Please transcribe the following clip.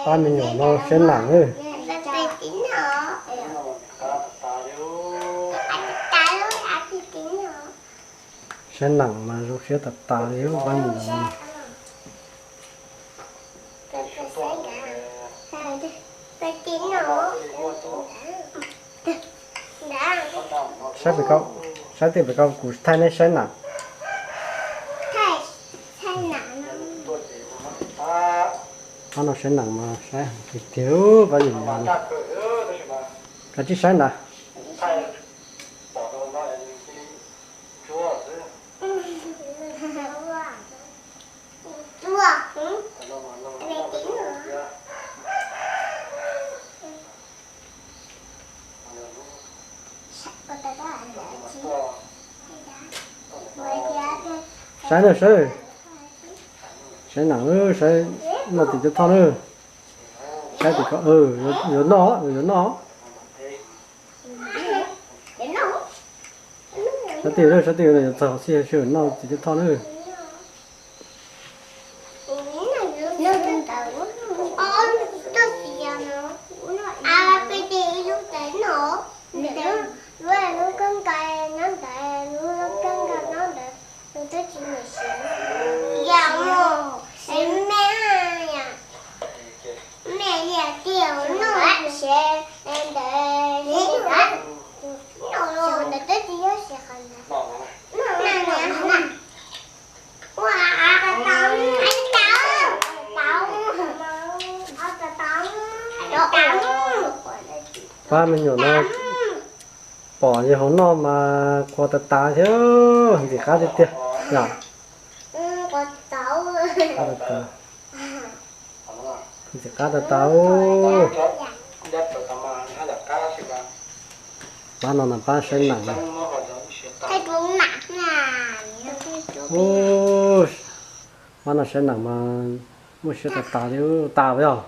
Pab me nyuam no siab nam lawm. Siab nam mas zoo siab tas tas li pab me nyuam no. Saib pem ko, saib tej pem ko kuv thaij neb saib nam. Pab no saib nam mas saib tiag tiag pab me nyuam no. Kav tsij saib ntawd. Saib na saib, saib nam, saib noj tim cov thoj na. Saib tim ko, yuav noj, yuav noj. Saib twj ywm, saib twj ywm, yuav txog xij sij noj tim cov thoj na. Pab me nyuam no pom yawg hauv noj mas qhuas tas tas thiab, ntxim qab tiag tiag yom. Ntxim qab tas tas. Pab no mas pab saib nam. Pab no saib nam mas muaj siab tas tas li, tas yog.